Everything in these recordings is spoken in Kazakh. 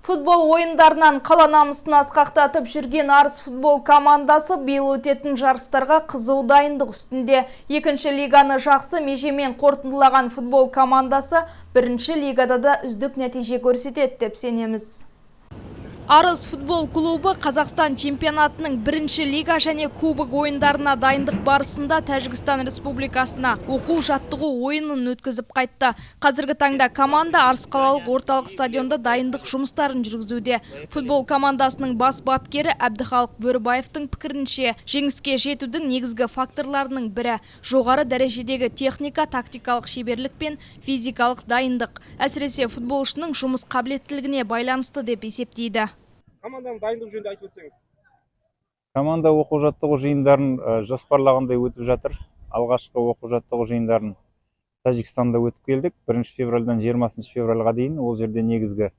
Футбол ойындарынан қала намысын асқақтатып жүрген «Арыс» футбол командасы биыл өтетін жарыстарға қызу дайындық үстінде. Екінші лиганы жақсы межемен қорытындылаған футбол командасы бірінші лигада да үздік нәтиже көрсетеді деп сенеміз. «Арыс» футбол клубы Қазақстан чемпионатының бірінші лига және кубок ойындарына дайындық барысында Тәжікстан Республикасына оқу жаттығу ойынын өткізіп қайтты. Қазіргі таңда команда Арыс қалалық орталық стадионда дайындық жұмыстарын жүргізуде. Футбол командасының бас бапкері Әбдіхалық Бөрібаевтың пікірінше, жеңіске жетудің негізгі факторларының бірі жоғары дәрежедегі техника, тактикалық шеберлік пен физикалық дайындық. Әсіресе футболшының жұмыс қабілеттілігіне байланысты деп есептейді. Команданың дайындығы жөнінде айтып өтсеңіз. Команда оқу жаттығу жиындарын жоспарлағандай өтіп жатыр. Алғашқы оқу жаттығу жиындарын Тәжікстанда өтіп келдік. 1 февральдан 20 февральға дейін. Ол жерде негізгі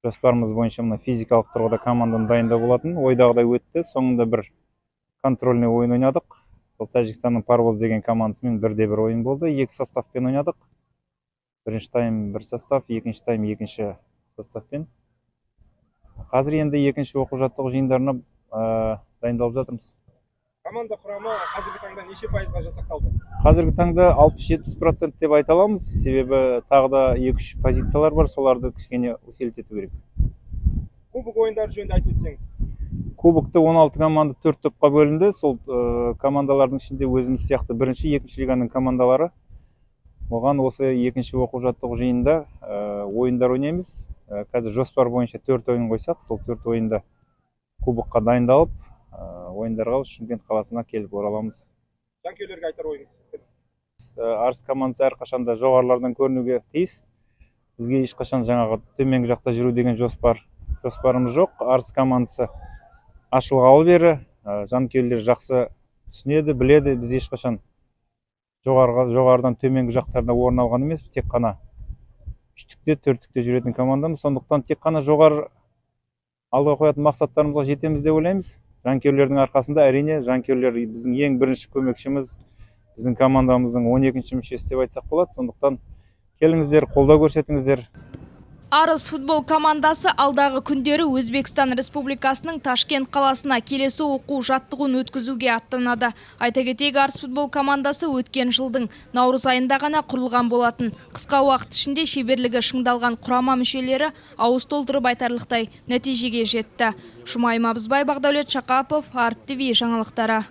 жоспарымыз бойынша мына физикалық тұрғыда команданы дайындау болатын. Ойдағыдай өтті. Соңында бір контрольный ойын ойнадық. Сол Тәжікстанның «Парвоз» деген командасымен 1-1 ойын болды. Екі составпен ойнадық: бірінші тайм бір состав, екінші тайм екінші составпен. Қазір енді екінші оқу жаттығу жиындарына дайындалып жатырмыз. Команда құрамы қазіргі таңда неше пайызға жасақталды? Қазіргі таңда 60-70% деп айта аламыз, себебі тағы да екі үш позициялар бар, соларды кішкене усилить ету керек. Кубок ойындары жөнінде айтып өтсеңіз. Кубокты 16 команда төрт топқа бөлінді. Сол командалардың ішінде өзіміз сияқты бірінші, екінші лиганың командалары. Оған осы екінші оқу жаттығу жиынында ойындар ойнаймыз. Қазір жоспар бойынша төрт ойын қойсақ, сол төрт ойында кубокқа дайындалып, ойындарға Шымкент қаласына келіп ораламыз. Жанкүйерлерге айтар ойыңыз? «Арыс» командасы әрқашанда жоғарылардан көрінуге тиіс. Бізге ешқашан жаңағы төменгі жақта жүру деген жоспарымыз жоқ. «Арыс» командасы ашылғалы бері жанкүйерлер жақсы түсінеді, біледі. Біз ешқашан жоғарыдан төменгі жақтарда орын алған емеспіз, тек қана үштікте, төрттікте жүретін командамыз. Сондықтан тек қана жоғары алға қоятын мақсаттарымызға жетеміз деп ойлаймыз жанкүйерлердің арқасында. Әрине, жанкүйерлер біздің ең бірінші көмекшіміз, біздің командамыздың 12-ші мүшесі деп айтсақ болады. Сондықтан келіңіздер, қолдау көрсетіңіздер. «Арыс» футбол командасы алдағы күндері Өзбекстан Республикасының Ташкент қаласына келесі оқу жаттығуын өткізуге аттанады. Айта кетейік, «Арыс» футбол командасы өткен жылдың наурыз айында ғана құрылған болатын. Қысқа уақыт ішінде шеберлігі шыңдалған құрама мүшелері ауыз толтырып айтарлықтай нәтижеге жетті. Жұмайым Абызбай, Бағдәулет Шақапов, Арт ТВ жаңалықтары.